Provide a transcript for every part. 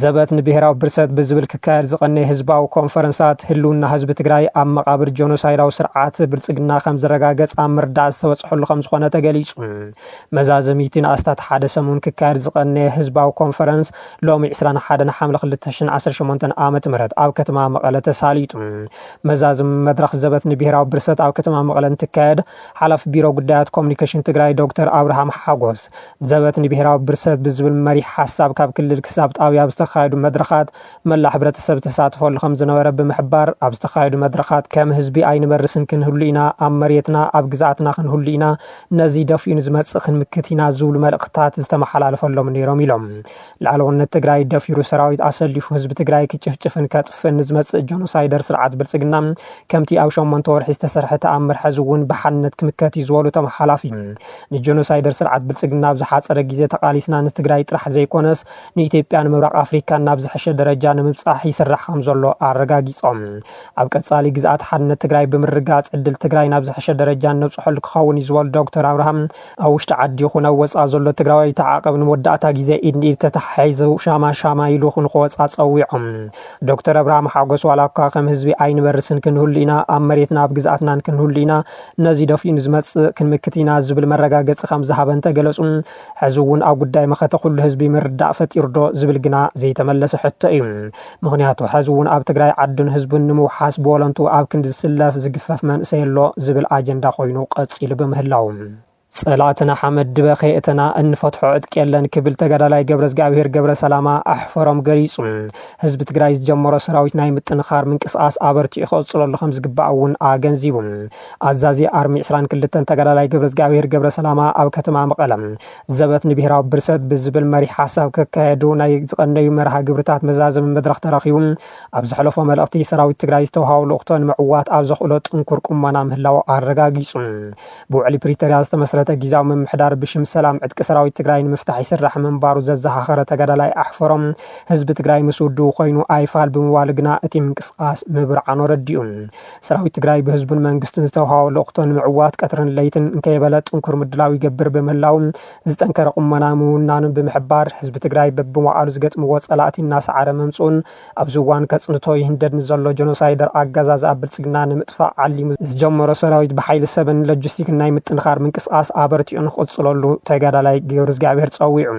ዘበት ንብሔራዊ ብርሰት ብዝብል ክካየድ ዝቐነየ ህዝባዊ ኮንፈረንሳት ህልውና ህዝቢ ትግራይ ኣብ መቓብር ጀኖሳይዳዊ ስርዓት ብልጽግና ከም ዝረጋገጽ ኣብ ምርዳእ ዝተበጽሐሉ ከም ዝኾነ ተገሊጹ። መዛዘሚቲ ንኣስታት ሓደ ሰሙን ክካየድ ዝቐነየ ህዝባዊ ኮንፈረንስ ሎሚ ዕስራን ሓደን ሓምለ ክልተ ሽሕን ዓሰርተ ሸሞንተን ዓመተ ምህረት ኣብ ከተማ መቐለ ተሳሊጡ። መዛዘሚ መድረኽ ዘበት ንብሔራዊ ብርሰት ኣብ ከተማ መቐለ እንትካየድ ሓላፊ ቢሮ ጉዳያት ኮሚኒኬሽን ትግራይ ዶክተር ኣብርሃም ሓጎስ ዘበት ንብሔራዊ ብርሰት ብዝብል መሪሕ ሓሳብ ካብ ክልል ክሳብ ጣብያ ኣብ ዝተኻየዱ መድረኻት መላእ ሕብረተሰብ ተሳትፈሉ ከም ዝነበረ ብምሕባር ኣብ ዝተኻየዱ መድረኻት ከም ህዝቢ ኣይንበርስን ክንህሉ ኢና፣ ኣብ መሬትና ኣብ ግዝኣትና ክንህሉ ኢና፣ ነዚ ደፊኡ ንዝመፅእ ክንምክት ኢና ዝብሉ መልእኽትታት ዝተመሓላለፈሎም ነይሮም ኢሎም። ላዕለውነት ትግራይ ደፊሩ ሰራዊት ኣሰሊፉ ህዝቢ ትግራይ ክጭፍጭፍን ከጥፍእን ንዝመፅእ ጆኖሳይደር ስርዓት ብልፅግና ከምቲ ኣብ ሸሞንተ ወርሒ ዝተሰርሐ ተኣምር ሕዚ እውን ብሓድነት ክምከት እዩ ዝበሉ እቶም ሓላፊ ንጆኖሳይደር ስርዓት ብልፅግና ኣብ ዝሓፀረ ግዜ ተቓሊስና ንትግራይ ጥራሕ ዘይኮነስ ንኢትዮጵያ ንምብራቕ ኣፍሪካ ናብ ዝሐሸ ደረጃ ንምብፃሕ ይስራሕ ከም ዘሎ ኣረጋጊፆም። ኣብ ቀፃሊ ግዝኣት ሓድነት ትግራይ ብምርጋፅ ዕድል ትግራይ ናብ ዝሐሸ ደረጃ እነብፅሐሉ ክኸውን እዩ ዝበሉ ዶክተር ኣብርሃም ኣብ ውሽጢ ዓዲ ይኹን ኣብ ወፃእ ዘሎ ትግራዋይ ተዓቐብ ንመወዳእታ ግዜ ኢድ ንኢድ ተተሓሒዙ ሻማ ሻማ ኢሉ ንክወፃ ፀዊዖም። ዶክተር ኣብርሃም ሓጎስ ዋላ እኳ ከም ህዝቢ ኣይንበርስን ክንህሉ ኢና፣ ኣብ መሬትና ኣብ ግዝኣትናን ክንህሉ ኢና፣ ነዚ ደፊኡ ንዝመፅእ ክንምክት ኢና ዝብል መረጋገፂ ከም ዝሃበ እንተገለፁ፣ ሕዚ እውን ኣብ ጉዳይ መኸተ ኩሉ ህዝቢ ምርዳእ ፈጢሩ ዶ ዝብል ግና ዘይተመለሰ ሕቶ እዩ። ምኽንያቱ ሕዚ እውን ኣብ ትግራይ ዓዱን ህዝቡን ንምውሓስ ብወለንቱ ኣብ ክንዲ ዝስለፍ ዝግፈፍ መንእሰይ ኣሎ ዝብል ኣጀንዳ ኮይኑ ቀፂሉ ብምህላው። ጸላእትና ሓመድ ድበ ከየእተና እንፈትሖ ዕጥቂ የለን ክብል ተጋዳላይ ገብረ እግዚኣብሔር ገብረ ሰላማ ኣሕፈሮም ገሊጹ። ህዝቢ ትግራይ ዝጀመሮ ሰራዊት ናይ ምጥንኻር ምንቅስቃስ ኣበርቲዑ ክቕጽለሉ ከም ዝግባእ እውን ኣገንዚቡ። ኣዛዚ ኣርሚ ዕስራን ክልተን ተጋዳላይ ገብረ እግዚኣብሔር ገብረ ሰላማ ኣብ ከተማ መቐለ ዘበት ንብሔራዊ ብርሰት ብዝብል መሪሕ ሓሳብ ከካየዱ ናይ ዝቐነዩ መርሃ ግብርታት መዛዘሚ መድረኽ ተረኺቡ ኣብ ዘሕለፎ መልእኽቲ ሰራዊት ትግራይ ዝተውሃቦ ልእኽቶ ንምዕዋት ኣብ ዘኽእሎ ጥንኩር ቁመና ምህላው ኣረጋጊጹ። ብውዕሊ ፕሪቶርያ ዝተመስረተ ግዝያዊ ምምሕዳር ብሽም ሰላም ዕጥቂ ሰራዊት ትግራይ ንምፍታሕ ይስራሕ ምንባሩ ዘዘኻኸረ ተጋዳላይ ኣሕፈሮም ህዝቢ ትግራይ ምስ ውድቡ ኮይኑ ኣይፋል ብምባሉ ግና እቲ ምንቅስቃስ ምብርዓኑ ኣረዲኡ። ሰራዊት ትግራይ ብህዝቡን መንግስቱን ዝተውሃቦ ልእኽቶ ንምዕዋት ቀትርን ለይትን እንከይበለ ጥንኩር ምድላው ይገብር ብምህላው ዝጠንከረ ቁመና ምውናኑን ብምሕባር ህዝቢ ትግራይ በብመዋእሉ ዝገጥምዎ ጸላእቲ እናሰዓረ ምምፅኡን ኣብዚ እዋን ከጽንቶ ይህንደድ ንዘሎ ጀኖሳይደር ኣገዛዝኣ ብልጽግና ንምጥፋእ ዓሊሙ ዝጀመሮ ሰራዊት ብሓይሊ ሰብን ሎጂስቲክን ናይ ምጥንኻር ምንቅስቃስ ኣበርቲዑ ንኽቕጽለሉ ተጋዳላይ ገብረዝግኣብሔር ጸዊዑ።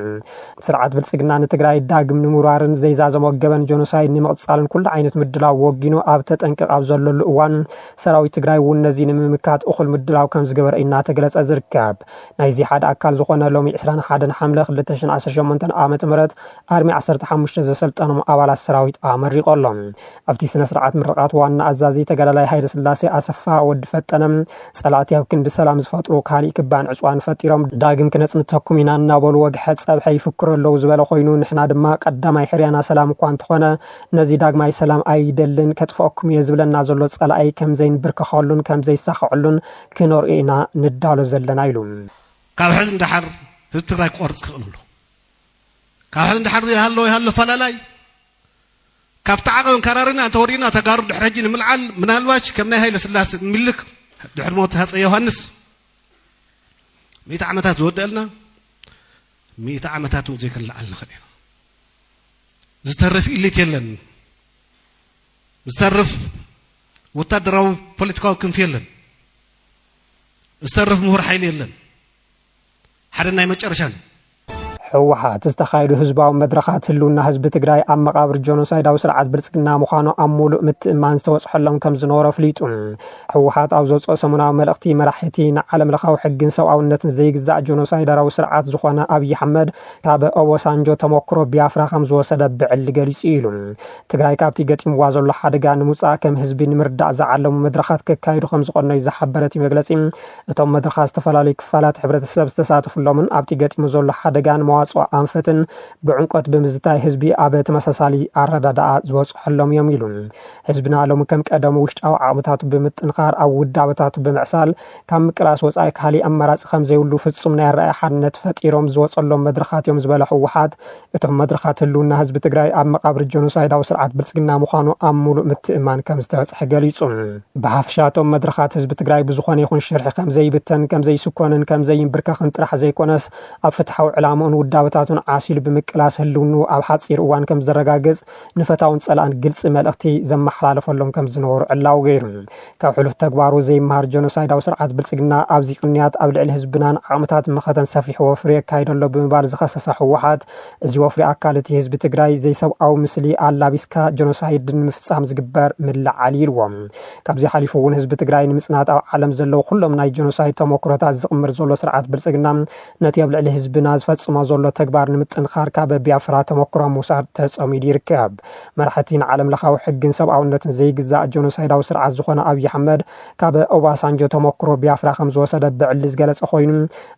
ስርዓት ብልጽግና ንትግራይ ዳግም ንምውራርን ዘይዛዘሞ ገበን ጀኖሳይድ ንምቕጻልን ኩሉ ዓይነት ምድላው ወጊኑ ኣብ ተጠንቀቕ ኣብ ዘለሉ እዋን ሰራዊት ትግራይ እውን ነዚ ንምምካት እኹል ምድላው ከም ዝገበረ እናተገለጸ ዝርከብ። ናይዚ ሓደ ኣካል ዝኾነ ሎሚ ዕስራን ሓደን ሓምለ ክልተ ሽሕን ዓሰርተ ሸሞንተን ዓመተ ምህረት ኣርሚ ዓሰርተ ሓሙሽተ ዘሰልጠኖም ኣባላት ሰራዊት ኣመሪቖ ኣሎ። ኣብቲ ስነ ስርዓት ምርቓት ዋና ኣዛዚ ተጋዳላይ ሃይለ ስላሴ ኣሰፋ ወዲ ፈጠነ ጸላእቲ ኣብ ክንዲ ሰላም ዝፈጥሩ ካሊእ ክባን ዕፅዋን ፈጢሮም ዳግም ክነጽንተኩም ኢና እናበሉ ወግሐ ጸብሐ ይፍክሩ ኣለዉ ዝበለ ኮይኑ ንሕና ድማ ቀዳማይ ሕርያና ሰላም እኳ እንተኾነ ነዚ ዳግማይ ሰላም ኣይደልን ከጥፍኣኩም እየ ዝብለና ዘሎ ጸላኢ ከም ዘይንብርከኸሉን ከም ዘይሳኸዐሉን ክነርእዮ ኢና ንዳሎ ዘለና ኢሉ። ካብ ሕዚ እንዳሓር ህዝቢ ትግራይ ክቆርፅ ክኽእል ኣሎ። ካብ ሕዚ እንዳሓር ይሃሎ ይሃሎ ፈላላይ ካብቲ ዓቐብ እንከራሪና እንተወሪድና ተጋሩ ድሕሪ ሕጂ ንምልዓል ምናልባች ከም ናይ ሃይለ ስላሴ ምልክ ድሕሪ ሞት ሃፀይ ዮሃንስ ሚእቲ ዓመታት ዝወደአልና ሚእቲ ዓመታት እውን ዘይክንልዓል ንኽእል ኢና። ዝተርፍ ኢሊት የለን። ዝተርፍ ወታደራዊ ፖለቲካዊ ክንፊ የለን። ዝተርፍ ምሁር ሓይሊ የለን። ሓደ ናይ መጨረሻ ነው። ህወሓት ዝተኻየዱ ህዝባዊ መድረኻት ህልውና ህዝቢ ትግራይ ኣብ መቓብር ጀኖሳይዳዊ ስርዓት ብልፅግና ምዃኑ ኣብ ሙሉእ ምትእምማን ዝተወፅሐሎም ከም ዝነበሩ ኣፍሊጡ። ህወሓት ኣብ ዘውፅኦ ሰሙናዊ መልእኽቲ መራሕቲ ንዓለም ለኻዊ ሕግን ሰብኣውነትን ዘይግዛእ ጀኖሳይዳራዊ ስርዓት ዝኾነ ኣብይ ኣሕመድ ካብ ኦቦሳንጆ ተመክሮ ቢያፍራ ከም ዝወሰደ ብዕሊ ገሊፁ ኢሉ። ትግራይ ካብቲ ገጢምዋ ዘሎ ሓደጋ ንምውፃእ ከም ህዝቢ ንምርዳእ ዝዓለሙ መድረኻት ከካይዱ ከም ዝቐነዩ ዝሓበረ እቲ መግለፂ እቶም መድረኻት ዝተፈላለዩ ክፋላት ሕብረተሰብ ዝተሳተፉሎምን ኣብቲ ገጢሙ ዘሎ ሓደጋን መዋፅኦ ኣንፈትን ብዕምቆት ብምዝታይ ህዝቢ ኣብ ተመሳሳሊ ኣረዳድኣ ዝበፅሐሎም እዮም ኢሉ። ህዝብና ሎሚ ከም ቀደሙ ውሽጣዊ ዓቕምታቱ ብምጥንኻር ኣብ ውዳበታቱ ብምዕሳል ካብ ምቅላስ ወፃኢ ካሊእ ኣማራፂ ከም ዘይብሉ ፍፁም ናይ ኣረኣእያ ሓድነት ፈጢሮም ዝወፀሎም መድረኻት እዮም ዝበለ ህወሓት እቶም መድረኻት ህልውና ህዝቢ ትግራይ ኣብ መቓብር ጀኖሳይዳዊ ስርዓት ብልፅግና ምዃኑ ኣብ ሙሉእ ምትእምማን ከም ዝተበፅሐ ገሊፁ። ብሓፈሻ እቶም መድረኻት ህዝቢ ትግራይ ብዝኾነ ይኹን ሽርሒ ከም ዘይብተን ከም ዘይስኮንን ከም ዘይንብርከኽን ጥራሕ ዘይኮነስ ኣብ ፍትሓዊ ዕላምኡን ውዳበታቱን ዓሲሉ ብምቅላስ ህልውንኡ ኣብ ሓፂር እዋን ከም ዘረጋግፅ ንፈታውን ፀላእን ግልፂ መልእኽቲ ዘመሓላለፈሎም ከም ዝነበሩ ዕላዊ ገይሩ። ካብ ሕሉፍ ተግባሩ ዘይመሃር ጀኖሳይዳዊ ስርዓት ብልፅግና ኣብዚ ቅንያት ኣብ ልዕሊ ህዝብናን ዓቕምታት መኸተን ሰፊሕ ወፍሪ የካይድ ኣሎ ብምባል ዝኸሰሳ ህወሓት፣ እዚ ወፍሪ ኣካል እቲ ህዝቢ ትግራይ ዘይሰብኣዊ ምስሊ ኣላቢስካ ጀኖሳይድ ንምፍፃም ዝግበር ምልዓል ኢልዎም። ካብዚ ሓሊፉ እውን ህዝቢ ትግራይ ንምፅናት ኣብ ዓለም ዘለዉ ኩሎም ናይ ጀኖሳይድ ተሞክሮታት ዝቕምር ዘሎ ስርዓት ብልፅግና ነቲ ኣብ ልዕሊ ህዝብና ዝፈፅሞ ዘሎ ተግባር ንምጥንኻር ካብ ቢያፍራ ተሞክሮ ምውሳድ ተፀሚዱ ይርከብ። መራሕቲ ንዓለም ለኻዊ ሕግን ሰብኣውነትን ዘይግዛእ ጀኖሳይዳዊ ስርዓት ዝኾነ ኣብይ ኣሕመድ ካብ ኦባሳንጆ ተሞክሮ ቢያፍራ ከም ዝወሰደ ብዕሊ ዝገለጸ ኮይኑ፣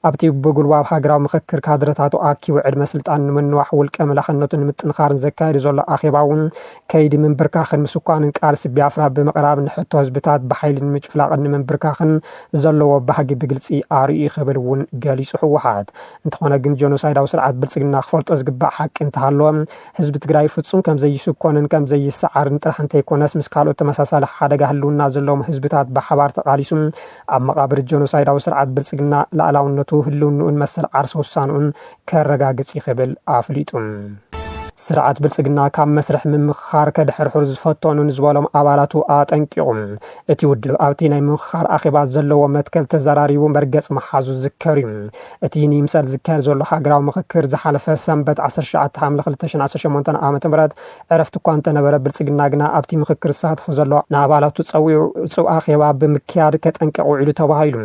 ኣብቲ ብጉልባብ ሃገራዊ ምኽክር ካድረታቱ ኣኪቡ ዕድመ ስልጣን ንምንዋሕ ውልቀ መላኽነቱ ንምጥንኻርን ዘካየዱ ዘሎ ኣኼባ እውን ከይዲ ምንብርካኽን ምስኳንን ቃልሲ ቢያፍራ ብምቕራብ ንሕቶ ህዝብታት ብሓይሊ ንምጭፍላቕን ንምንብርካኽን ዘለዎ ባህጊ ብግልፂ ኣርእዩ ክብል እውን ገሊጹ ህወሓት። እንተኾነ ግን ጀኖሳይዳዊ ስርዓት ብልፅግና ክፈልጦ ዝግባእ ሓቂ እንተሃለወ ህዝቢ ትግራይ ፍጹም ከም ዘይስኮንን ከም ዘይሰዓርን ጥራሕ እንተይኮነስ ምስ ካልኦት ተመሳሳሊ ሓደጋ ህልውና ዘለዎም ህዝብታት ብሓባር ተቓሊሱ ኣብ መቓብር ጀኖሳይዳዊ ስርዓት ብልፅግና ልኣላውነቱ ህልውንኡን መሰል ዓርሰ ውሳንኡን ከረጋግጽ እዩ ክብል ኣፍሊጡ። ስርዓት ብልጽግና ካብ መስርሕ ምምኽኻር ከድሕርሕሩ ዝፈተኑ ንዝበሎም ኣባላቱ ኣጠንቂቑ። እቲ ውድብ ኣብቲ ናይ ምምኽኻር ኣኼባ ዘለዎ መትከል ተዘራሪቡ መርገጽ ምሓዙ ዝዝከር እዩ። እቲ ንይምሰል ዝካየድ ዘሎ ሃገራዊ ምኽክር ዝሓለፈ ሰንበት ዓሰርተ ትሽዓተ ሓምለ ክልተ ሽሕን ዓሰርተ ሸሞንተን ዓመተ ምህረት ዕረፍቲ እኳ እንተነበረ፣ ብልጽግና ግና ኣብቲ ምኽክር ዝሳተፉ ዘሎ ንኣባላቱ ጸዊዑ ዕጹው ኣኼባ ብምክያድ ከጠንቅቕ ውዒሉ ተባሂሉ።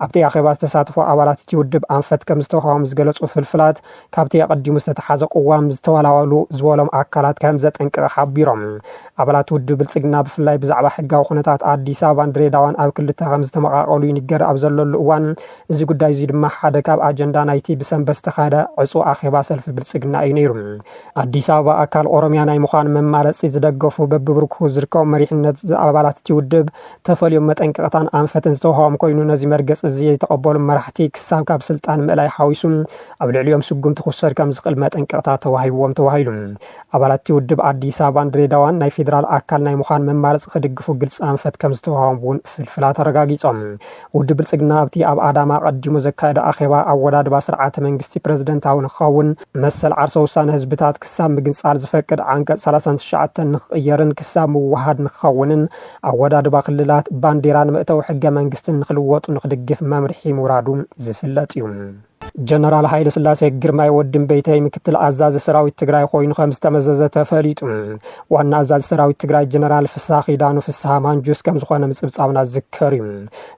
ኣብቲ ኣኼባ ዝተሳተፉ ኣባላት እቲ ውድብ ኣንፈት ከም ዝተዋህቦም ዝገለጹ ፍልፍላት፣ ካብቲ ኣቐዲሙ ዝተተሓዘ ቅዋም ዝተወላወሉ ዝበሎም ኣካላት ከም ዘጠንቅቕ ሓቢሮም። ኣባላት ውድብ ብልጽግና ብፍላይ ብዛዕባ ሕጋዊ ኩነታት ኣዲስ ኣበባን ድሬዳዋን ኣብ ክልተ ከም ዝተመቓቐሉ ይንገር ኣብ ዘለሉ እዋን፣ እዚ ጉዳይ እዚ ድማ ሓደ ካብ ኣጀንዳ ናይቲ ብሰንበት ዝተኻየደ ዕጹው ኣኼባ ሰልፊ ብልጽግና እዩ ነይሩ። ኣዲስ ኣበባ ኣካል ኦሮሚያ ናይ ምዃን መማረፂ ዝደገፉ በብብርኩ ዝርከቡ መሪሕነት ኣባላት እቲ ውድብ ተፈልዮም መጠንቀቕታን ኣንፈትን ዝተዋህቦም ኮይኑ፣ ነዚ መርገፂ እዚ ዘይተቐበሉ መራሕቲ ክሳብ ካብ ስልጣን ምእላይ ሓዊሱ ኣብ ልዕሊኦም ስጉምቲ ክውሰድ ከም ዝኽእል መጠንቀቕታ ተዋሂብዎም ተባሂሉ። ኣባላት እቲ ውድብ ኣዲስ ኣበባን ድሬዳዋን ናይ ፌዴራል ኣካል ናይ ምዃን መማረፂ ክድግፉ ግልፂ ኣንፈት ከም ዝተዋህቦም እውን ፍልፍላት ኣረጋጊፆም። ውድብ ብልፅግና ኣብቲ ኣብ ኣዳማ ኣቐዲሙ ዘካየዶ ኣኼባ ኣወዳድባ ስርዓተ መንግስቲ ፕረዚደንታዊ ንክኸውን፣ መሰል ዓርሰ ውሳነ ህዝብታት ክሳብ ምግንጻል ዝፈቅድ ዓንቀጽ ሰላሳን ትሽዓተን ንክቕየርን ክሳብ ምውሃድ ንክኸውንን፣ ኣወዳድባ ክልላት፣ ባንዴራን መእተዊ ሕገ መንግስትን ንክልወጡ ንክድግፍ መምርሒ ምውራዱ ዝፍለጥ እዩ። ጀነራል ሃይለ ስላሴ ግርማይ ወዲ እምበይተይ ምክትል ኣዛዚ ሰራዊት ትግራይ ኮይኑ ከም ዝተመዘዘ ተፈሊጡ። ዋና ኣዛዚ ሰራዊት ትግራይ ጀነራል ፍስሃ ኪዳኑ ፍስሃ ማንጁስ ከም ዝኾነ ምጽብጻብና ዝዝከር እዩ።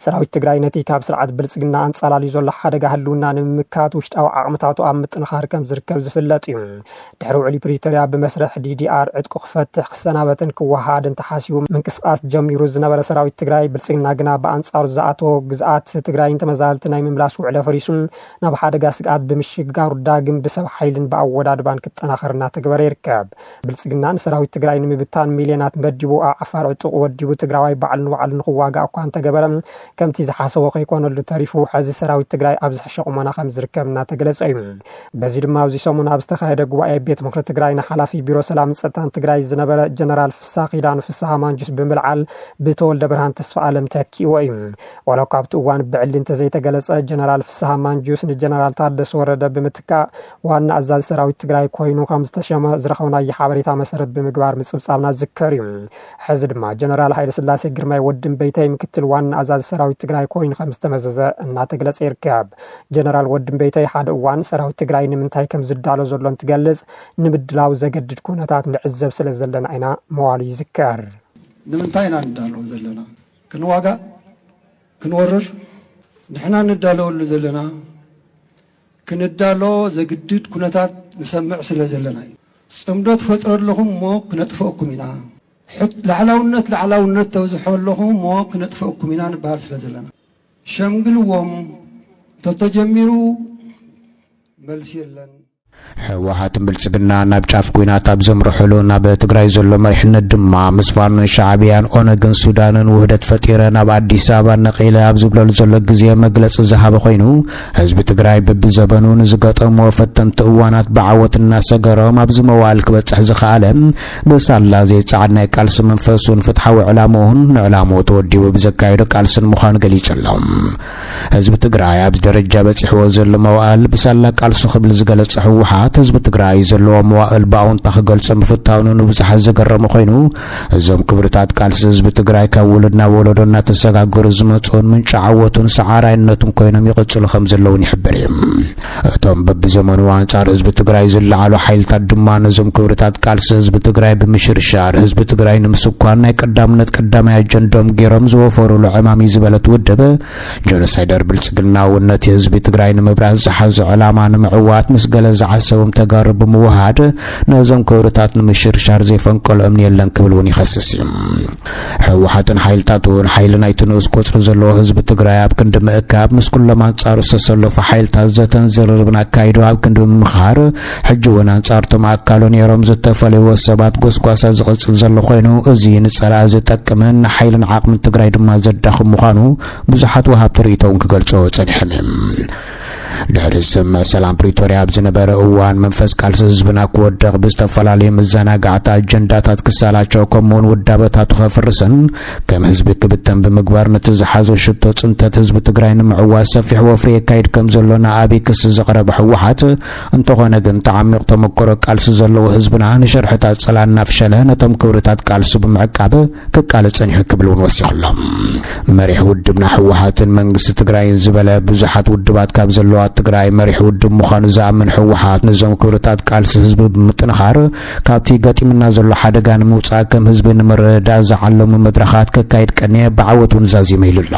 ሰራዊት ትግራይ ነቲ ካብ ስርዓት ብልጽግና ኣንጻላልዩ ዘሎ ሓደጋ ህልውና ንምምካት ውሽጣዊ ዓቕምታቱ ኣብ ምጥንኻር ከም ዝርከብ ዝፍለጥ እዩ። ድሕሪ ውዕሊ ፕሪቶርያ ብመስርሕ ዲ ዲ ኣር ዕጥቁ ክፈትሕ ክሰናበትን ክወሃድን ተሓሲቡ ምንቅስቓስ ጀሚሩ ዝነበረ ሰራዊት ትግራይ፣ ብልጽግና ግና ብኣንጻሩ ዝኣተዎ ግዝኣት ትግራይን ተመዛበልቲ ናይ ምምላስ ውዕል ኣፍሪሱ ናብ ሓደጋ ስግኣት ብምሽግጋሩ ዳግም ብሰብ ሓይልን ብኣወዳድባን ክጠናኸር እናተገበረ ይርከብ። ብልጽግና ንሰራዊት ትግራይ ንምብታን ሚልዮናት መዲቡ ኣብ ዓፋር ዕጡቕ ወዲቡ ትግራዋይ ባዕሉ ንባዕሉ ንኽዋጋእ እኳ እንተገበረ፣ ከምቲ ዝሓሰቦ ከይኮነሉ ተሪፉ፣ ሕዚ ሰራዊት ትግራይ ኣብ ዝሕሸ ቁመና ከም ዝርከብ እናተገለጸ እዩ። በዚ ድማ ኣብዚ ሰሙን ኣብ ዝተኻየደ ጉባኤ ቤት ምኽሪ ትግራይ ንሓላፊ ቢሮ ሰላምን ጸጥታን ትግራይ ዝነበረ ጀነራል ፍስሃ ኪዳኑ ፍስሃ ማንጁስ ብምልዓል ብተወልደ ብርሃን ተስፋ ኣለም ተኪእዎ እዩ። ዋላ እኳ ኣብቲ እዋን ብዕሊ እንተዘይተገለጸ፣ ጀነራል ፍስሃ ማንጁስ ንጀነራል ታደሰ ወረደ ብምትካእ ዋና ኣዛዚ ሰራዊት ትግራይ ኮይኑ ከም ዝተሸመ ዝረኸብናዮ ሓበሬታ መሰረት ብምግባር ምጽብጻብና ዝዝከር እዩ። ሕዚ ድማ ጀነራል ሃይለ ስላሴ ግርማይ ወዲ እምበይተይ ምክትል ዋና ኣዛዚ ሰራዊት ትግራይ ኮይኑ ከም ዝተመዘዘ እናተግለጸ ይርከብ። ጀነራል ወዲ እምበይተይ ሓደ እዋን ሰራዊት ትግራይ ንምንታይ ከም ዝዳሎ ዘሎ እንትገልጽ፣ ንምድላው ዘገድድ ኩነታት ንዕዘብ ስለ ዘለና ኢና ምባሉ ይዝከር። ንምንታይ ኢና ንዳሎ ዘለና? ክንዋጋእ? ክንወርር? ንሕና ንዳለወሉ ዘለና ክንዳሎ ዘግድድ ኩነታት ንሰምዕ ስለ ዘለና እዩ። ጽምዶ ትፈጥሩ ኣለኹም እሞ ክነጥፍአኩም ኢና። ሕት-፣ ላዕላውነት፣ ላዕላውነት ተብዝሑ ኣለኹም እሞ ክነጥፍአኩም ኢና ንበሃል ስለ ዘለና። ሸምግልዎም፣ እንተተጀሚሩ መልሲ የለን። ህወሓትን ብልጽግና ናብ ጫፍ ኲናት ኣብ ዘምርሕሉ፣ ናብ ትግራይ ዘሎ መሪሕነት ድማ ምስ ፋኖን ሻዕብያን ኦነግን ሱዳንን ውህደት ፈጢረ ናብ ኣዲስ ኣበባ ነቒለ ኣብ ዝብለሉ ዘሎ ግዜ መግለጺ ዝሃበ ኮይኑ፣ ህዝቢ ትግራይ ብብዘበኑ ንዝገጠሞ ፈተንቲ እዋናት ብዓወት እናሰገሮም ኣብዚ መዋእል ክበጽሕ ዝኸኣለ ብሳላ ዘይጸዓድ ናይ ቃልሲ መንፈሱን ፍትሓዊ ዕላምኡን ንዕላምኡ ተወዲቡ ብዘካየዶ ቃልስን ምዃኑ ገሊጹ ኣሎ። ህዝቢ ትግራይ ኣብዚ ደረጃ በጺሕዎ ዘሎ መዋእል ብሳላ ቃልሱ ክብል ዝገለጸ ህወሓት፣ ህዝቢ ትግራይ ዘለዎ መዋእል ብኣውንታ ክገልጾ ምፍታኑ ንብዙሓት ዘገረመ ኮይኑ፣ እዞም ክብርታት ቃልሲ ህዝቢ ትግራይ ካብ ወለድ ናብ ወለዶ እናተሰጋገሩ ዝመጹን ምንጪ ዓወቱን ሰዓራይነቱን ኮይኖም ይቕጽሉ ከም ዘለውን ይሕብር እዩ። እቶም በብዘመኑ ኣንጻር ህዝቢ ትግራይ ዝለዓሉ ሓይልታት ድማ ነዞም ክብርታት ቃልሲ ህዝቢ ትግራይ ብምሽርሻር፣ ህዝቢ ትግራይ ንምስኳን ናይ ቀዳምነት ቀዳማይ ኣጀንዶም ገይሮም ዝወፈሩሉ ዕማም እዩ ዝበለት ውድብ፣ ጀኖሳይደር ብልጽግና እውን ነቲ ህዝቢ ትግራይ ንምብራስ ዝሓዞ ዕላማ ንምዕዋት ምስ ገለ ዝዓሰቦም ተጋሩ ብምውሃድ ነዞም ክብርታት ንምሽርሻር ዘይፈንቀሎ እምኒ የለን ክብል እውን ይኸስስ እዩ። ህወሓትን ሓይልታቱን ሓይሊ ናይቲ ንኡስ ቁጽሪ ዘለዎ ህዝቢ ትግራይ ኣብ ክንዲ ምእካብ፣ ምስ ኩሎም ኣንጻሩ ዝተሰለፉ ሓይልታት ዘተን ዝርርብን ኣካይዱ ኣብ ክንዲ ምምኽኻር፣ ሕጂ እውን ኣንጻርቶም ኣካሉ ነይሮም ዝተፈለይዎ ሰባት ጎስጓሳ ዝቕጽል ዘሎ ኮይኑ፣ እዚ ንጸላኢ ዝጠቅምን ንሓይልን ዓቕምን ትግራይ ድማ ዘዳኽም ምዃኑ ብዙሓት ወሃብቲ ርእይቶ እውን ክገልጾ ጸኒሖም እዮም። ድሕሪ ስምምዕ ሰላም ፕሪቶርያ ኣብ ዝነበረ እዋን፣ መንፈስ ቃልሲ ህዝብና ክወድቕ፣ ብዝተፈላለዩ መዘናጋዕቲ ኣጀንዳታት ክሰላቸው፣ ከምኡውን ውዳበታቱ ከፍርስን ከም ህዝቢ ክብተን ብምግባር፣ ነቲ ዝሓዞ ሽቶ ጽንተት ህዝቢ ትግራይ ንምዕዋት ሰፊሕ ወፍሪ የካይድ ከም ዘሎ ንኣብይ ክሲ ዘቕረበ ህወሓት፣ እንተኾነ ግን ተዓሚቕ ተመክሮ ቃልሲ ዘለዎ ህዝብና ንሸርሕታት ጸላ እናፍሸለ ነቶም ክብርታት ቃልሱ ብምዕቃብ ክቃለስ ጸኒሑ ክብል እውን ወሲኹ ኣሎ። መሪሕ ውድብና ህወሓትን መንግስቲ ትግራይን ዝበለ ብዙሓት ውድባት ካብ ዘለዋ ትግራይ መሪሕ ውድብ ምዃኑ ዝኣምን ህወሓት፣ ነዞም ክብርታት ቃልሲ ህዝቢ ብምጥንኻር ካብቲ ገጢምና ዘሎ ሓደጋ ንምውፃእ ከም ህዝቢ ንምርድዳእ ዝዓለሙ መድረኻት ከካይድ ቀንየ፣ ብዓወት እውን ዛዚመ ኢሉ ኣሎ።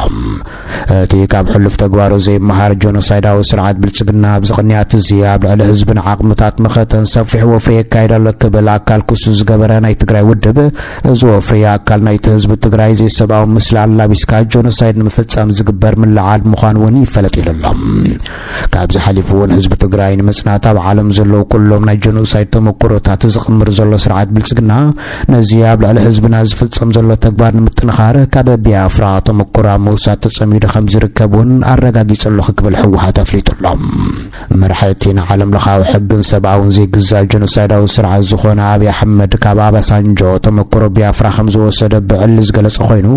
እቲ ካብ ሕሉፍ ተግባሩ ዘይመሃር ጆኖሳይዳዊ ስርዓት ብልጽግና ኣብዚ ቅንያት እዚ ኣብ ልዕሊ ህዝብን ዓቕምታት መኸተን ሰፊሕ ወፍሪ የካይድ ኣሎ ክብል ኣካል ክሱ ዝገበረ ናይ ትግራይ ውድብ፣ እዚ ወፍሪ ኣካል ናይቲ ህዝቢ ትግራይ ዘይሰብኣዊ ምስላ ኣላቢስካ ጆኖሳይድ ንምፍጻም ዝግበር ምልዓል ምዃኑ እውን ይፈለጥ ኢሉ ኣሎ። ካብዚ ሓሊፉ እውን ህዝቢ ትግራይ ንምጽናት ኣብ ዓለም ዘለዉ ኩሎም ናይ ጆኖሳይድ ተመኩሮታት ዝቕምር ዘሎ ስርዓት ብልጽግና፣ ነዚ ኣብ ልዕሊ ህዝብና ዝፍጸም ዘሎ ተግባር ንምጥንኻር ካብ ቢያፍራ ተመኩሮ ኣብ ምውሳድ ተጸሚዱ ከም ዝርከብ እውን ኣረጋጊጹ ኣለኹ ክብል ህወሓት ኣፍሊጡ ኣሎ። መራሕቲ ንዓለም ለኻዊ ሕግን ሰብኣውን ዘይግዛእ ጀኖሳይዳዊ ስርዓት ዝኾነ ኣብይ ኣሕመድ ካብ ኣባሳንጆ ተመኩሮ ቢያፍራ ከም ዝወሰደ ብዕሊ ዝገለጸ ኮይኑ፣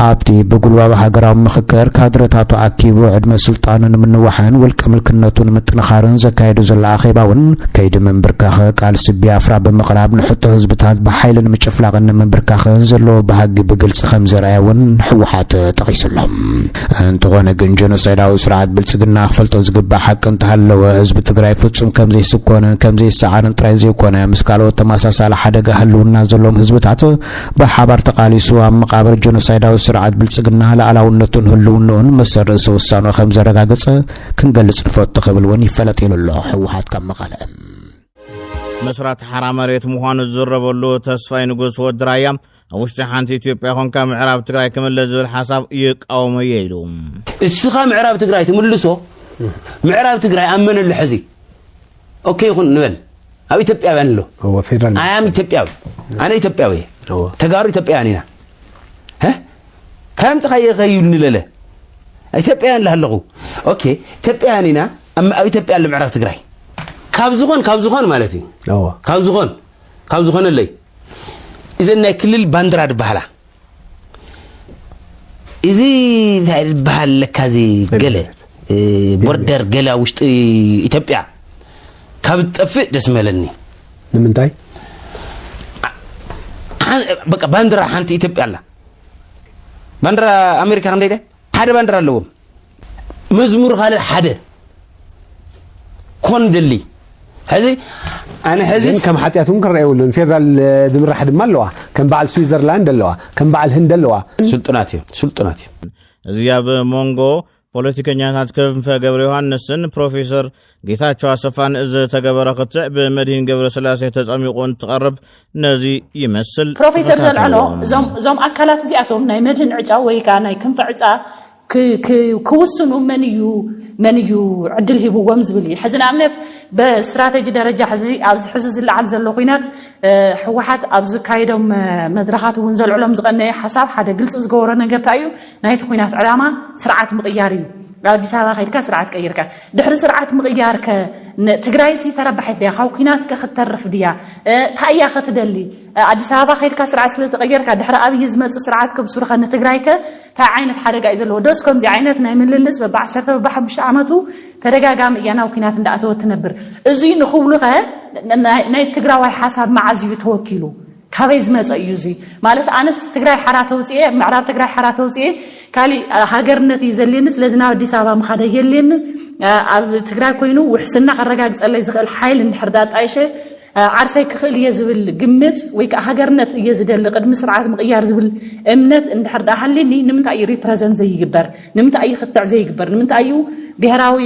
ኣብቲ ብጉልባብ ሃገራዊ ምኽክር ካድረታቱ ኣኪቡ ዕድመ ስልጣኑ ንምንዋሕን ውልቀ ምልክነቱ ንምጥንኻርን ዘካየዶ ዘሎ ኣኼባ እውን ከይዲ ምንብርካኸ ቃልሲ ቢያፍራ ብምቕራብ ንሕቶ ህዝብታት ብሓይሊ ንምጭፍላቕን ንምንብርካኸን ዘለዎ ባህጊ ብግልፂ ከም ዘርኣየ እውን ህወሓት ጠቒሱ ኣሎ። እንተኾነ ግን ጀኖሳይዳዊ ስርዓት ብልፅግና ክፈልጦ ዝግባእ ሓቂ እንተሃለወ ህዝቢ ትግራይ ፍጹም ከም ዘይስኮንን ከም ዘይሰዓርን ጥራይ ዘይኮነ ምስ ካልኦት ተመሳሳሊ ሓደጋ ህልውና ዘለዎም ህዝብታት ብሓባር ተቓሊሱ ኣብ መቓብር ጀኖሳይዳዊ ስርዓት ብልጽግና ልኣላውነቱን ህልውንኡን መሰል ርእሰ ውሳንኡ ከም ዘረጋገጸ ክንገልጽ ንፈቱ ክብል እውን ይፈለጥ ኢሉ ኣሎ ህወሓት ካብ መቐለ። መስራት ሓራ መሬት ምዃኑ ዝዝረበሉ ተስፋይ ንጉስ ወዲ ራያ ኣብ ውሽጢ ሓንቲ ኢትዮጵያ ኮንካ ምዕራብ ትግራይ ክምለስ ዝብል ሓሳብ ይቃወሞ እየ ኢሉ። እስኻ ምዕራብ ትግራይ ትምልሶ፣ ምዕራብ ትግራይ ኣብ መን ኣሎ ሕዚ? ኦኬ ይኹን ንበል። ኣብ ኢትዮጵያውያን ኣሎ። እወ፣ ፌደራል ኣያም ኢትዮጵያዊ። ኣነ ኢትዮጵያዊ እየ። እወ። ተጋሩ ኢትዮጵያውያን ኢና። ሀ? ካብ ምጽኻየ ከይብልኒ ለለ። ኢትዮጵያውያን ኣለኹ። ኦኬ፣ ኢትዮጵያውያን ኢና። ኣብ ኣብ ኢትዮጵያ ኣሎ ምዕራብ ትግራይ። ካብ ዝኾን፣ ካብ ዝኾን ማለት እዩ። እወ። ካብ ዝኾን፣ ካብ ዝኾነለይ። እዘን ናይ ክልል ባንዲራ ድበሃላ። እዚ እንታይ ዝበሃል ኣለካ፣ እዚ ገለ፣ እ፣ ቦርደር ገለ ኣብ ውሽጢ ኢትዮጵያ ካብ ዝጠፍእ ደስ መለኒ። ንምንታይ? ሓ-፣ በቃ ባንዲራ ሓንቲ ኢትዮጵያ ኣላ። ባንዲራ ኣሜሪካ ክንደይ ድያ? ሓደ ባንዲራ ኣለዎም። መዝሙር ካልእ ሓደ ኮን ደሊ። ሕዚ ኣነ ሕዚ ግን ከም ሓጢኣት እውን ክረአ የብሉን። ፌደራል፣ እ፣ ዝምራሕ ድማ ኣለዋ። ከም በዓል ስዊዘርላንድ ኣለዋ። ከም በዓል ህንድ ኣለዋ። ስልጡናት እዮም፣ ስልጡናት እዮም። እዚ ኣብ መንጎ ፖለቲከኛታት ክንፈ ገብረ ዮሃንስን ፕሮፌሰር ጌታቸው ኣሰፋን ዝተገበረ ክትዕ ብመድሂን ገብረ ስላሴ ተጸሚቑ እንትቐርብ ነዚ ይመስል። ፕሮፌሰር ዘልዐሎ፣ ተኸታተልዎም። እዞም፣ እዞም ኣካላት እዚኣቶም ናይ መድህን ዕጫ ወይ ከኣ ናይ ክንፈ ዕጻ ክ-፣ ክ-፣ ክውስኑ መን እዩ፣ መን እዩ ዕድል ሂብዎም ዝብል እዩ። ሕዚ ንኣብነት ብስትራተጂ ደረጃ ሕዚ ኣብዚ ሕዚ ዝለዓል ዘሎ ኩናት ህወሓት ኣብ ዝካየዶም መድረኻት እውን ዘልዕሎም ዝቐነየ ሓሳብ ሓደ ግልፂ ዝገበሮ ነገር እንታይ እዩ? ናይቲ ኩናት ዕላማ ስርዓት ምቕያር እዩ። ኣብ ኣዲስ ኣበባ ከይድካ ስርዓት ቀይርካ ድሕሪ ስርዓት ምቕያር ከ ትግራይሲ ተረባሒት ድያ? ካብ ኩናት ከ ክትተርፍ ድያ? እንታይ እያ ከትደሊ? ኣዲስ ኣበባ ከይድካ ስርዓት ስለ ተቐየርካ ድሕሪ ኣብይ ዝመፅእ ስርዓት ከብስሩ ከ ንትግራይ ከ እንታይ ዓይነት ሓደጋ እዩ ዘለዎ? ዶስ ከምዚ ዓይነት ናይ ምልልስ በብዓሰርተ በብሓሙሽተ ዓመቱ ተደጋጋሚ እያ ናብ ኩናት እንዳኣተወት ትነብር። እዙይ ንኽብሉ ኸ ናይ ትግራዋይ ሓሳብ መዓዝ እዩ ተወኪሉ? ካበይ ዝመፀ እዩ እዚ? ማለት ኣነስ ትግራይ ሓራ ተውፅኤ፣ ምዕራብ ትግራይ ሓራ ተውፅኤ፣ ካሊእ ሃገርነት እዩ ዘልየኒ፣ ስለዚ ናብ ኣዲስ ኣበባ ምኻድ ኣየልየኒ። ኣብ ትግራይ ኮይኑ ውሕስና ከረጋግፀለይ ዝኽእል ሓይል እንድሕር ዳጣይሸ ዓርሰይ ክኽእል እየ ዝብል ግምት ወይ ከዓ ሃገርነት እየ ዝደሊ ቅድሚ ስርዓት ምቕያር ዝብል እምነት እንድሕር ደኣ ሃልኒ ንምንታይ እዩ ሪፕረዘንት ዘይግበር? ንምንታይ እዩ ክትዕ ዘይግበር? ንምንታይ እዩ ብሄራዊ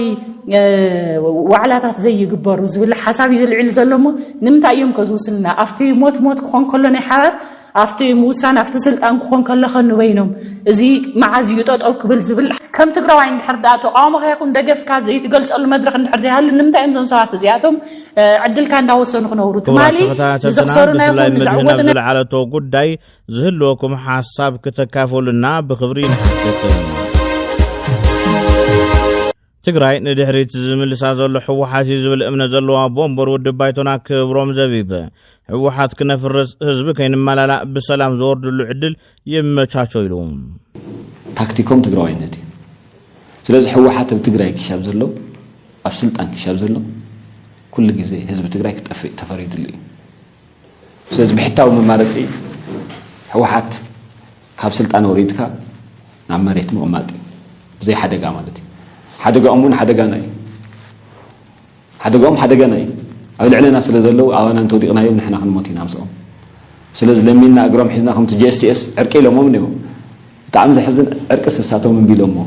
ዋዕላታት ዘይግበሩ ዝብል ሓሳብ እዩ ዘልዕሉ ዘሎ እሞ ንምንታይ እዮም ከ ዝውስንና ኣብቲ ሞት ሞት ክኾን ከሎ ናይ ሓባር ኣብቲ ምውሳን ኣብቲ ስልጣን ክኾን ከለኸ ንበይኖም እዚ መዓዝ እዩ ጠጠው ክብል ዝብል ከም ትግራዋይ እንድሕር ደኣ ተቃውሞኻ ይኹን ደገፍካ ዘይትገልፀሉ መድረኽ እንድሕር ዘይሃሉ ንምንታይ እዮም እዞም ሰባት እዚኣቶም ዕድልካ እንዳወሰኑ ክነብሩ ትማሊ ንዘኽሰሩ ናይ ይኹን ንዘዕወቱ ዝለዓለቶ ጉዳይ ዝህልወኩም ሓሳብ ክተካፈሉና ብኽብሪ ንሓትት። ትግራይ ንድሕሪት ዝምልሳ ዘሎ ህወሓት እዩ ዝብል እምነት ዘለዎ ኣቦ ወንበር ውድብ ባይቶና ክብሮም ዘቢብ፣ ህወሓት ክነፍርስ ህዝቢ ከይንመላላእ ብሰላም ዝወርድሉ ዕድል ይመቻቾ ኢሉ። ታክቲኮም ትግራዋይነት እዩ። ስለዚ ህወሓት ኣብ ትግራይ ክሻብ ዘሎ ኣብ ስልጣን ክሻብ ዘሎ ኩሉ ግዜ ህዝቢ ትግራይ ክጠፍእ ተፈሪድሉ እዩ። ስለዚ ብሕታዊ መማረፂ ህወሓት ካብ ስልጣን ወሪድካ ናብ መሬት ምቕማጥ እዩ። ብዘይ ሓደጋ ማለት እዩ። ሓደጋኦም እውን ሓደጋና እዩ። ሓደጋኦም ሓደጋና እዩ። ኣብ ልዕለና ስለ ዘለዉ ኣባና እንተወዲቕናዮም ንሕና ክንሞት ኢና ምስኦም። ስለዚ ለሚንና እግሮም ሒዝና ከምቲ ጂ ኤስ ቲ ኤስ ዕርቂ ኢሎሞም እኒኦ። ብጣዕሚ ዘሕዝን ዕርቂ ስሳቶም እምቢሎሞ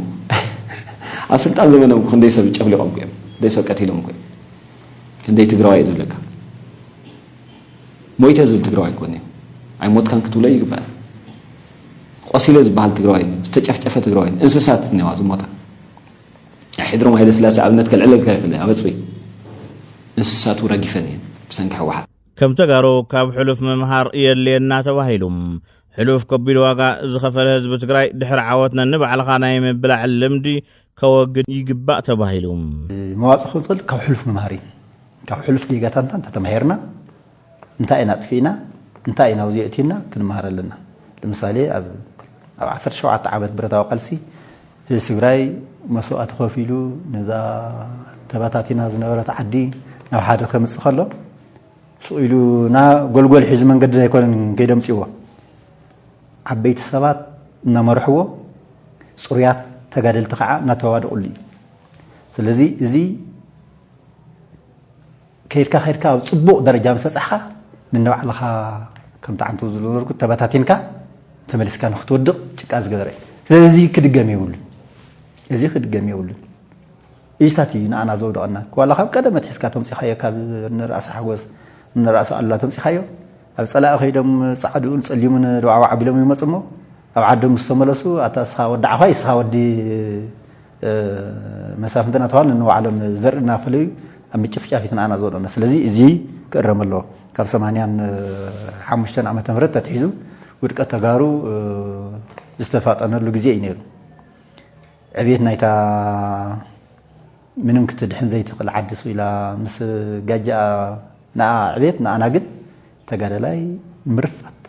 ኣብ ስልጣን ዘመኖም ክንደይ ሰብ ጨፍሊቖም እዮም። ክንደይ ሰብ ቀቲሎም እዮም። ክንደይ ትግራዋይ እዩ ዝብለካ። ሞይተ ዝብል ትግራዋይ ኣይኮነ እዩ። ኣይሞትካን ክትብሎ ይግባእ። ቆሲለ ዝበሃል ትግራዋይ፣ ዝተጨፍጨፈ ትግራዋይ፣ እንስሳት እኒዋ ዝሞታ። ናይ ሕድሮም ሃይለስላሴ ኣብነት ከልዕለልካ ይኽእል ኣብ ኣፅቢ እንስሳቱ ረጊፈን እየን ብሰንኪ ህወሓት። ከም ተጋሩ ካብ ሕሉፍ ምምሃር የድልየና ተባሂሉ። ሕሉፍ ከቢድ ዋጋ ዝኸፈለ ህዝቢ ትግራይ ድሕሪ ዓወት ነንባዕልኻ ናይ ምብላዕ ልምዲ ከወግድ ይግባእ ተባሂሉ። መዋፅእ ክቕፅል ካብ ሕሉፍ ምምሃር እዩ። ካብ ሕሉፍ ጌጋታትና እንተተማሂርና እንታይ ኢና ኣጥፊእና እንታይ ኢና ኣብዚ ኣእቲና ክንመሃር ኣለና። ንምሳሌ ኣብ ኣብ ዓሰርተ ሸውዓተ ዓመት ብረታዊ ቃልሲ ህዝቢ ትግራይ መስዋእቲ ከፊሉ ነዛ ተበታቲና ዝነበረት ዓዲ ናብ ሓደ ከምፅእ ከሎ ስቕ ኢሉ ና ጎልጎል ሒዙ መንገዲ ኣይኮነን ከይደምፅዎ ዓበይቲ ሰባት እናመርሕዎ ፅሩያት ተጋደልቲ ከዓ እናተዋደቑሉ እዩ። ስለዚ እዚ ከይድካ ከይድካ ኣብ ፅቡቕ ደረጃ ምስ በፃሕካ ንንባዕልኻ ከምቲ ዓንቱ ዝነበርኩ ተበታቲንካ ተመሊስካ ንክትወድቕ ጭቃ ዝገበረ እዩ። ስለዚ እዚ ክድገም የብሉን። እዚ ክድገም የብሉን። እዚታት እዩ ንኣና ዘውደቐና። ዋላ ካብ ቀደም ኣትሒዝካ ተምፂኻዮ ካብ ንራእሲ ሓጎስ ንራእሲ ኣሉላ ተምፂኻዮ ኣብ ፀላኢ ከይዶም ፃዕድኡን ፀሊሙን ደዋዕዋዕ ኣቢሎም ይመፁ እሞ ኣብ ዓዶም ምስ ተመለሱ ኣታ እስኻ ወዲ ዓፋይ እስኻ ወዲ መሳፍንቲ እናተባህሉ ንንባዕሎም ዘርኢ እናፈለዩ ኣብ ምጭፍጫፍ እዩ ንኣና ዘውደቕና። ስለዚ እዚ ክእረም ኣለዎ። ካብ ሰማንያን ሓሙሽተን ዓመተ ምህረት ተትሒዙ ውድቀት ተጋሩ ዝተፋጠነሉ ግዜ እዩ ነይሩ። ዕብየት ናይታ ምንም ክትድሕን ዘይትኽእል ዓዲ ስኢላ ምስ ጋጃኣ ንኣ ዕብየት ንኣና ግን ተጋዳላይ ምርፋት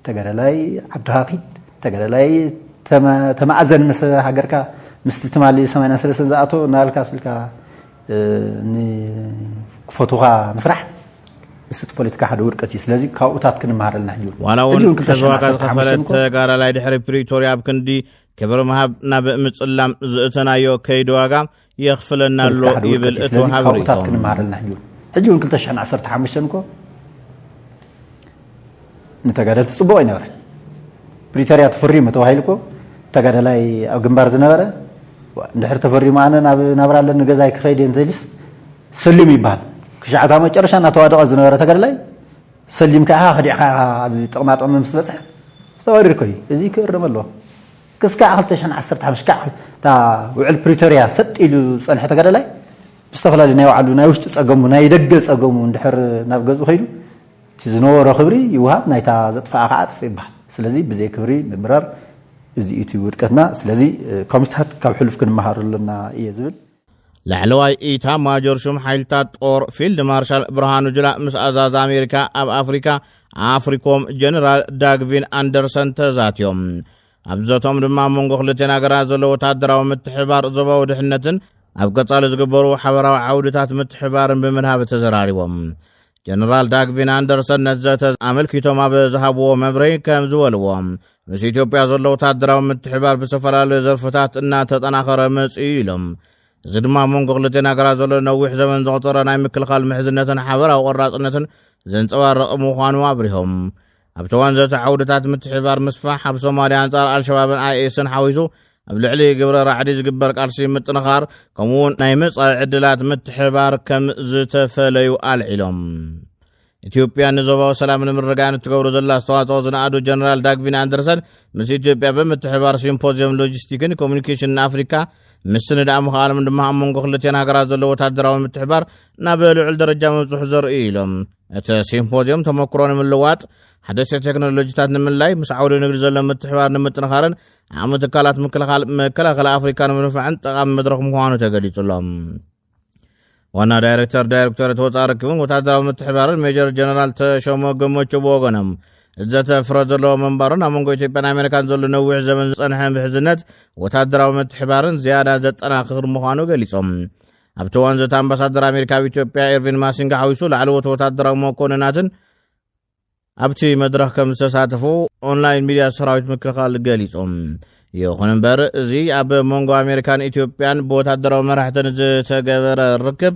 ተጋዳላይ ዓድኻ ኪድ ተጋዳላይ ተማእዘን ምስ ሃገርካ ምስቲ ትማሊ ሰማንያ ሰለስተ ዝኣቶ እናበልካ ስልካ ክፈትውኻ ምስራሕ እሱ እቲ ፖለቲካ ሓደ ውድቀት እዩ። ስለዚ ካብኡታት ክንመሃር ኣለና ሕጂ እውን። ዋላ እውን ሕዚ እውን ክልተ ሽሕን ሕዚ ዋጋ ዓሰርተ ዝኸፈለ ሓሙሽተን እኮ ተጋዳላይ ድሕሪ ፕሪቶርያ ኣብ ክንዲ ክብሪ ምሃብ ናብ ምጽላም ዝእተናዮ ከይዲ ዋጋ የኽፍለና ኣሎ ፖለቲካ ሓደ ይብል ውድቀት እዩ። እቲ ስለዚ ወሃቢ ካብኡታት ርእይቶ። ክንመሃር ኣለና ሕጂ እውን። ሕጂ እውን ክልተ ሽሕን ዓሰርተ ሓሙሽተን እኮ ንተጋደልቲ ጽቡቕ ኣይነበረን። ፕሪቶርያ ተፈሪሙ ተባሂሉ እኮ ተጋዳላይ ኣብ ግንባር ዝነበረ ዋ፣ እንድሕር ተፈሪሙ ኣነ ናብ ናብራ ኣለኒ ገዛይ ክኸይድ እየ እንተኢሉስ ሰሊም ይበሃል። ክሻዕ እታ መጨረሻ እናተዋደቐ ዝነበረ ተጋዳላይ ሰሊምካ ኢኻ ከዲዕካ ኢኻ ኣብ ጥቕማጥቕሚ ምስ በፅሐ ዝተዋሪር እኮ እዩ። እዚ ክእረም ኣለዎ። ክስካዕ ክልተ ሽሕን ዓሰርተ ሓሙሽተ ክስካዕ እታ ውዕል ፕሪቶርያ ሰጥ ኢሉ ዝፀንሐ ተጋዳላይ ብዝተፈላለዩ ናይ ባዕሉ ናይ ውሽጢ ጸገሙ ናይ ደገ ጸገሙ እንድሕር ናብ ገዝኡ ከይዱ እቲ ዝነበሮ ክብሪ ይወሃብ፣ ናይታ ዘጥፍኣ ከዓ ጥፍእ ይበሃል። ስለዚ ብዘይ ክብሪ ምብራር እዚ እቲ ውድቀትና። ስለዚ ከምስታት ካብ ሕሉፍ ክንመሃር ኣለና እየ ዝብል። ላዕለዋይ ኢታ ማጆር ሹም ሓይልታት ጦር ፊልድ ማርሻል ብርሃኑ ጁላ ምስ ኣዛዚ ኣሜሪካ ኣብ ኣፍሪካ ኣፍሪኮም ጀነራል ዳግቪን ኣንደርሰን ተዛትዮም። ኣብ ዘቶም ድማ ኣብ መንጎ ክልቴን ሃገራት ዘሎ ወታደራዊ ምትሕባር ዞባዊ ድሕነትን ኣብ ቀጻሊ ዝግበሩ ሓበራዊ ዓውድታት ምትሕባርን ብምድሃብ ተዘራሪቦም። ጀነራል ዳግቪን ኣንደርሰን ነቲ ዘተ ኣመልኪቶም ኣብ ዝሃብዎ መብረይ ከም ዝበልዎ፣ ምስ ኢትዮጵያ ዘሎ ወታደራዊ ምትሕባር ብዝተፈላለዩ ዘርፍታት እናተጠናኸረ መጽኡ ኢሎም። እዚ ድማ ኣብ መንጎ ክልቴን ሃገራት ዘሎ ነዊሕ ዘመን ዘቑፀረ ናይ ምክልኻል ምሕዝነትን ሓበራዊ ቆራፅነትን ዘንፀባርቕ ምዃኑ ኣብሪሆም። ኣብቲ እዋን ዘተ ዓውድታት ምትሕባር ምስፋሕ ኣብ ሶማልያ ኣንፃር ኣልሸባብን ኣይኤስን ሓዊሱ ኣብ ልዕሊ ግብረ ራዕዲ ዝግበር ቃልሲ ምጥንኻር ከምኡውን ናይ መፃኢ ዕድላት ምትሕባር ከም ዝተፈለዩ ኣልዒሎም። ኢትዮጵያ ንዞባዊ ሰላም ንምርግጋእ እትገብሮ ዘላ ኣስተዋፅኦ ዝነኣዱ ጀነራል ዳግቪን ኣንደርሰን ምስ ኢትዮጵያ ብምትሕባር ሲምፖዚየም ሎጂስቲክን ኮሚኒኬሽንን ኣፍሪካ ምስንዳእ ምኽኣሎም ድማ ኣብ መንጎ ክልቲኣን ሃገራት ዘሎ ወታደራዊ ምትሕባር ናብ ልዑል ደረጃ ምብፅሑ ዘርኢ ኢሎም። እቲ ሲምፖዚየም ተመክሮ ንምልዋጥ፣ ሓደስቲ ቴክኖሎጂታት ንምልላይ፣ ምስ ዓውዲ ንግዲ ዘሎ ምትሕባር ንምጥንኻርን ዓቕሚ ትካላት ምክልኻል መከላኸሊ ኣፍሪካ ንምድንፋዕን ጠቓሚ መድረኽ ምዃኑ ተገሊጹሎም። ዋና ዳይሬክተር ዳይሬክቶሬት ወፃኢ ርክብን ወታደራዊ ምትሕባርን ሜጀር ጀነራል ተሾመ ገመቹ ብወገኖም፣ እቲ ዘተ ፍረ ዘለዎ ምንባሩን ኣብ መንጎ ኢትዮጵያን ኣሜሪካን ዘሎ ነዊሕ ዘመን ዝፀንሐ ምሕዝነት ወታደራዊ ምትሕባርን ዝያዳ ዘጠናኽር ምዃኑ ገሊፆም። ኣብቲ እዋን ዘተ ኣምባሳደር ኣሜሪካ ኣብ ኢትዮጵያ ኤርቪን ማሲንጋ ሓዊሱ ላዕለዎት ወታደራዊ መኮንናትን ኣብቲ መድረኽ ከም ዝተሳተፉ ኦንላይን ሚድያ ሰራዊት ምክልኻል ገሊፆም። ይኹን እምበር እዚ ኣብ መንጎ ኣሜሪካን ኢትዮጵያን ብወታደራዊ መራሕተን ዝተገበረ ርክብ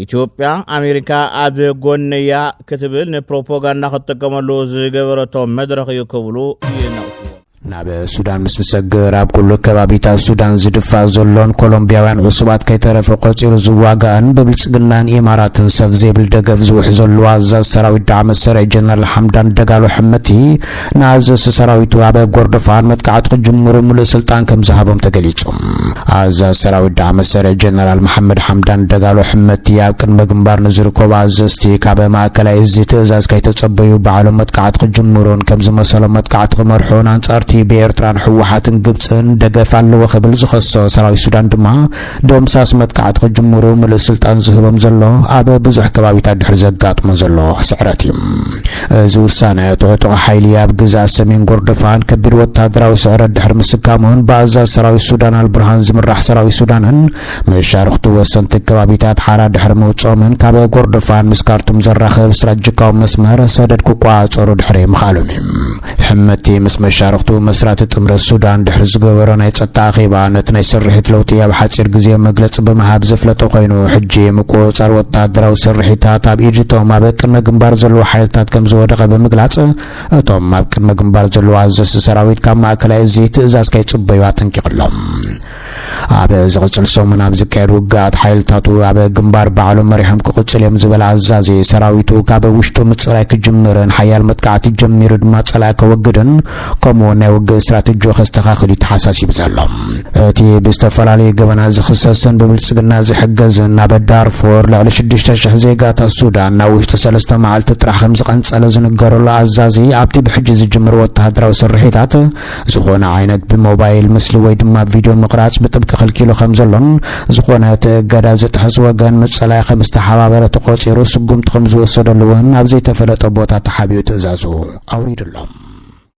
ኢትዮጵያ ኣሜሪካ ኣብ ጎነያ ክትብል ንፕሮፓጋንዳ ክትጥቀመሉ ዝገበረቶ መድረኽ እዩ ክብሉ ይነቕፍዎ። ናብ ሱዳን ምስ ንሰግር ኣብ ኩሉ ከባቢታት ሱዳን ዝድፋእ ዘሎን ኮሎምቢያውያን ዕሱባት ከይተረፈ ቆፂሩ ዝዋጋእን ብብልፅግናን ኢማራትን ሰብ ዘይብል ደገፍ ዝውሕ ዘለዋ ኣዛዝ ሰራዊት ዳዕመ ሰሪዕ ጀነራል ሓምዳን ደጋሎ ሕመቲ ንኣዘዝቲ ሰራዊቱ ኣብ ጎርዶፋን መጥቃዕቲ ክጅምሩ ሙሉእ ስልጣን ከም ዝሃቦም ተገሊጹ። ኣዛዝ ሰራዊት ዳዕመ ሰሪዕ ጀነራል መሓመድ ሓምዳን ደጋሎ ሕመቲ ኣብ ቅድመ ግንባር ንዝርከቡ ኣዘዝቲ ካብ ማእከላይ እዚ ትእዛዝ ከይተጸበዩ ባዕሎም መጥቃዕቲ ክጅምሩን ከም ዝመሰሎም መጥቃዕቲ ክመርሑን ኣንጻርቲ ብኤርትራን ህወሓትን ግብጽን ደገፍ ኣለዎ ክብል ዝኸሶ ሰራዊት ሱዳን ድማ ደምሳስ መጥቃዕቲ ክጅምሩ ምሉእ ስልጣን ዝህቦም ዘሎ ኣብ ብዙሕ ከባቢታት ድሕሪ ዘጋጥሞ ዘሎ ስዕረት እዩ። እዚ ውሳነ ጥቕጥቕ ሓይሊ ኣብ ግዛት ሰሜን ጎርዶፋን ከቢድ ወታደራዊ ስዕረት ድሕሪ ምስካሙን ብኣዛዝ ሰራዊት ሱዳን ኣልቡርሃን ዝምራሕ ሰራዊት ሱዳንን መሻርኽቱ ወሰንቲ ከባቢታት ሓራ ድሕሪ ምውፅኦምን ካብ ጎርዶፋን ምስ ካርቱም ዘራኽብ ስትራቴጂካዊ መስመር ሰደድ ክቋፀሩ ድሕሪ ምኽኣሉን እዩ። ሕመቲ ምስ መሻርኽቱ መስራቲ ጥምረት ሱዳን ድሕሪ ዝገበሮ ናይ ጸጥታ ኣኼባ ነቲ ናይ ስርሒት ለውጢ ኣብ ሓጺር ግዜ መግለጺ ብምሃብ ዘፍለጠ ኮይኑ ሕጂ ምቁጽጻር ወተሃደራዊ ስርሒታት ኣብ ኢድ እቶም ኣብ ቅድመ ግንባር ዘለዉ ሓይልታት ከም ዝወደቐ ብምግላጽ እቶም ኣብ ቅድመ ግንባር ዘለዉ ኣዘዝቲ ሰራዊት ካብ ማእከላይ እዚ ትእዛዝ ከይጽበዩ ኣጠንቂቕሎም። ኣብ ዝቕጽል ሰሙን ኣብ ዝካየድ ውግኣት ሓይልታቱ ኣብ ግንባር ባዕሎም መሪሖም ክቕጽል እዮም ዝበለ ኣዛዚ ሰራዊቱ ካብ ውሽጡ ምጽራይ ክጅምርን ሓያል መጥቃዕቲ ጀሚሩ ድማ ጸላኢ ከወግድን ከምኡ እውን ናይ ውግእ ስትራቴጂ ከስተኻኽል እዩ ተሓሳሲቡ ዘሎ። እቲ ብዝተፈላለዩ ገበናት ዝኽሰስን ብብልጽግና ዝሕገዝን ናብ ዳርፎር ልዕሊ ሽዱሽተ ሽሕ ዜጋታት ሱዳን ናብ ውሽጢ ሰለስተ መዓልቲ ጥራሕ ከም ዝቐንጸለ ዝንገረሉ ኣዛዚ ኣብቲ ብሕጂ ዝጅምር ወተሃደራዊ ስርሒታት ዝኾነ ዓይነት ብሞባይል ምስሊ ወይ ድማ ቪድዮ ምቕራጽ ብጥብቂ ክልኪሉ ከም ዘሎን ዝኾነ እቲ እገዳ ዝጥሕስ ወገን ምጽላይ ከም ዝተሓባበረ ተቖጺሩ ስጉምቲ ከም ዝወሰደሉ እውን ኣብ ዘይተፈለጠ ቦታ ተሓቢኡ ትእዛዙ ኣውሪዱ ኣሎ።